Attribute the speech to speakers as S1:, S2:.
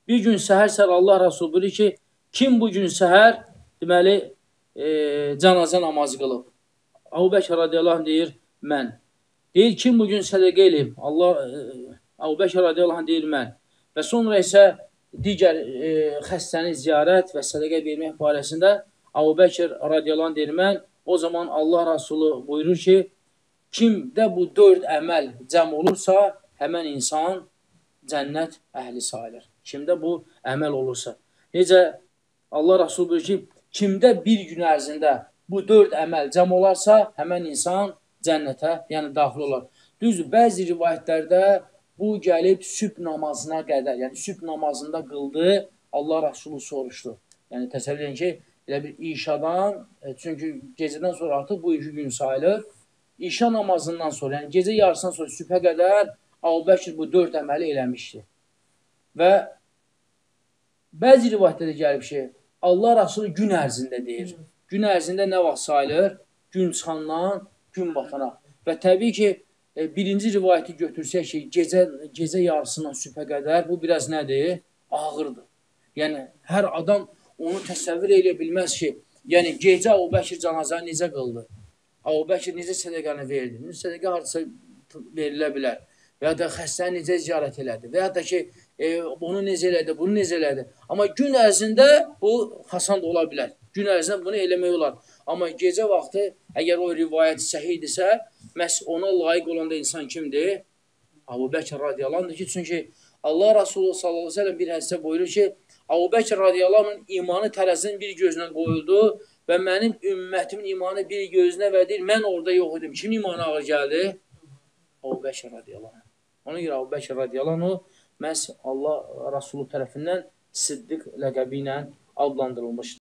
S1: Bir gün səhər-səhər Allah Rasulü buyurur ki, kim bu gün səhər, deməli, cənazə namazı qılıb? Əbu Bəkr radiyallahu anh deyir, mən. Deyir, kim bu gün sədəqə eləyib? Əbu Bəkr radiyallahu anh deyir, mən. Və sonra isə digər xəstəni ziyarət və sədəqə vermək barəsində Əbu Bəkr radiyallahu anh deyir, mən. O zaman Allah Rasulü buyurur ki, kimdə bu 4 əməl cəm olursa, həmən insan cənnət əhli sayılır. Kimdə bu əməl olursa. Necə Allah Rasulü buyurur ki, kimdə bir gün ərzində bu 4 əməl cəm olarsa, həmən insan cənnətə, yəni daxil olar. Düzdür, bəzi rivayətlərdə bu gəlib sübh namazına qədər, yəni sübh namazında qıldı, Allah Rasulü soruşdu. Yəni təsəvvür edin ki, elə bir işadan, çünki gecədən sonra artıq bu iki gün sayılır. İşa namazından sonra, yəni gecə yarısından sonra sübhə qədər Əbu Bəkr bu 4 əməli eləmişdi. Və bəzi rivayətlərdə gəlib ki, Allah Rasulü gün ərzində deyir. Gün ərzində nə vaxt sayılır? Gün çıxandan gün batana. Və təbii ki, birinci rivayəti götürsək ki, gecə yarısından sübhə qədər bu biraz nədir? Ağırdır. Yəni, hər adam onu təsəvvür eləyə bilməz ki, yəni gecə Əbu Bəkr cənazəni necə qıldı? Əbu Bəkr necə sədəqəni verdi? Sədəqə hardasa verilə bilər. Və ya da xəstəni necə ziyarət elədi? Və ya da ki, bunu necə elədi, bunu necə elədi? Amma gün ərzində bu asan da ola bilər. Gün ərzində bunu eləmək olar. Amma gecə vaxtı, əgər o rivayət səhidirsə, məhz ona layiq olan da insan kimdir? Əbu Bəkr radiyallahu anhdır ki, çünki Allah Rasulü sallallahu əleyhi və səlləm bir hədisdə buyurur ki, Əbu Bəkr radiyallahu anhın imanı tərəzinin bir gözünə qoyuldu və mənim ümmətimin imanı bir gözünə və deyir, mən orada yox idim. Kimin imanı ağır gəldi? Əbu Bəkr radiyallahu anh. Ona görə Əbu Bəkr radiyallahu anh məhz Allah Rasulü tərəfindən Siddiq ləqəbi ilə adlandırılmışdır.